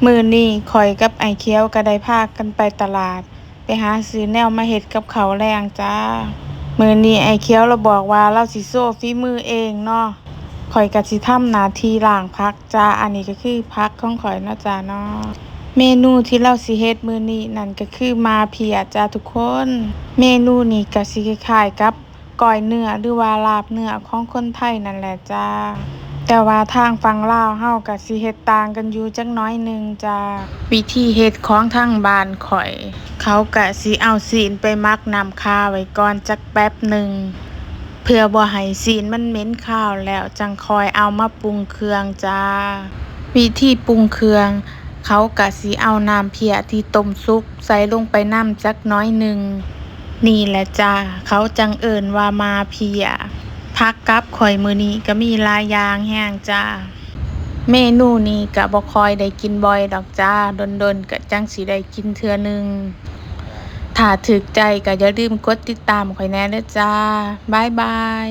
ມື້ນີ້ຂ້ອຍກັບອ້າຍຂຽວກໍໄດ້ພາກັນໄປຕະຫຼາດ ໄປຫາຊື້ແນວມາເຮັດກັບເຂົ້າແລງຈ້າ. ມື້ນີ້ອ້າຍຂຽວລາວບອກວ່າລາວຊິໂຊຝີມືເອງເນາະ, ຂ້ອຍກໍຊິທຳໜ້າທີ່ລ້າງຜັກຈ້າ. ອັນນີ້ກໍຄືຜັກຂອງຂ້ອຍເນາະຈ້າເນາະ. ເມນູທີ່ລາວຊິເຮັດມື້ນີ້ນັ້ນກໍຄືໝ່າເພ້ຍຈ້າທຸກຄົນ. ເມນູນີ້ກໍຊິຄ້າຍໆກັບ ກ້ອຍເນື້ອ ຫຼືວ່າລາບເນື້ອຂອງຄົນໄທນັ້ນແຫຼະຈ້າ, ແຕ່ວ່າທາງຝັ່ງລາວເຮົາກະຊິເຮັດຕ່າງກັນຢູ່ຈັກໜ້ອຍໜຶ່ງຈ້າ. ວິທີເຮັດຂອງທາງບ້ານຂ້ອຍ ເຂົາກະຊິເອົາຊີ້ນໄປໝັກນ້ຳຂ່າໄວ້ກ່ອນຈັກແປັບໜຶ່ງ ເພື່ອບໍ່ໃຫ້ຊີ້ນມັນເໝັນຄາວ ແລ້ວຈັ່ງຄ່ອຍເອົາມາປຸງເຄື່ອງຈ້າ. ວິທີປຸງເຄື່ອງ ເຂົາກະຊິເອົານ້ຳເພ້ຍທີ່ຕົ້ມສຸກ ໃສ່ລົງໄປນຳຈັກໜ້ອຍໜຶ່ງ. ນີ້ແຫຼະຈ້າ ເຂົາຈັ່ງເອີ້ນວ່າໝ່າເພ້ຍ. ຜັກກັບຂ້ອຍມື້ນີ້ກໍມີຫຼາຍຢ່າງແຮງຈ້າ. ເມນູນີ້ກໍບໍ່ຄ່ອຍໄດ້ກິນບ່ອຍດອກຈ້າ, ດົນໆກໍຈັ່ງຊິໄດ້ກິນເທື່ອໜຶ່ງ. ຖ້າຖືກໃຈກໍຢ່າລືມກົດຕິດຕາມຂ້ອຍແດ່ເດີ້ຈ້າ. ບາຍບາຍ.